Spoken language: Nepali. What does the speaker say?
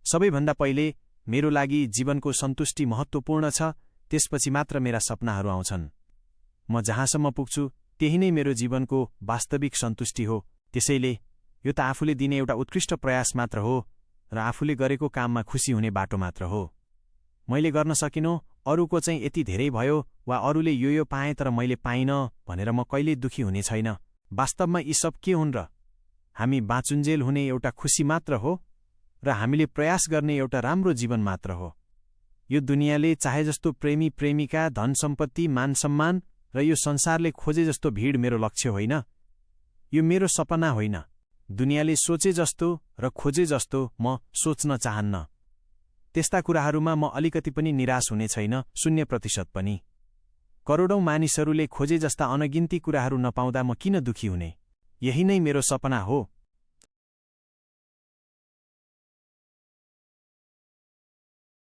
सबैभन्दा पहिले मेरो लागि जीवनको सन्तुष्टि महत्त्वपूर्ण छ, त्यसपछि मात्र मेरा सपनाहरू आउँछन्। म जहाँसम्म पुग्छु त्यही नै मेरो जीवनको वास्तविक सन्तुष्टि हो। त्यसैले यो त आफूले दिने एउटा उत्कृष्ट प्रयास मात्र हो र आफूले गरेको काममा खुसी हुने बाटो मात्र हो। मैले गर्न सकिनँ, अरूको चाहिँ यति धेरै भयो वा अरूले यो पाएँ तर मैले पाइनँ भनेर म कहिल्यै दुखी हुने छैन। वास्तवमा यी सब के हुन् र? हामी बाँचुन्जेल हुने एउटा खुसी मात्र हो र हामीले प्रयास गर्ने एउटा राम्रो जीवन मात्र हो। यो दुनियाँले चाहे जस्तो प्रेमी प्रेमिका, धन सम्पत्ति, मान सम्मान र यो संसारले खोजे जस्तो भिड मेरो लक्ष्य होइन। यो मेरो सपना होइन। दुनियाँले सोचे जस्तो र खोजे जस्तो म सोच्न चाहन्न। त्यस्ता कुराहरूमा म अलिकति पनि निराश हुने छैन, 0% पनि। करोडौं मानिसहरूले खोजे जस्ता अनगिन्ती कुराहरू नपाउँदा म किन दुखी हुने? यही नै मेरो सपना हो।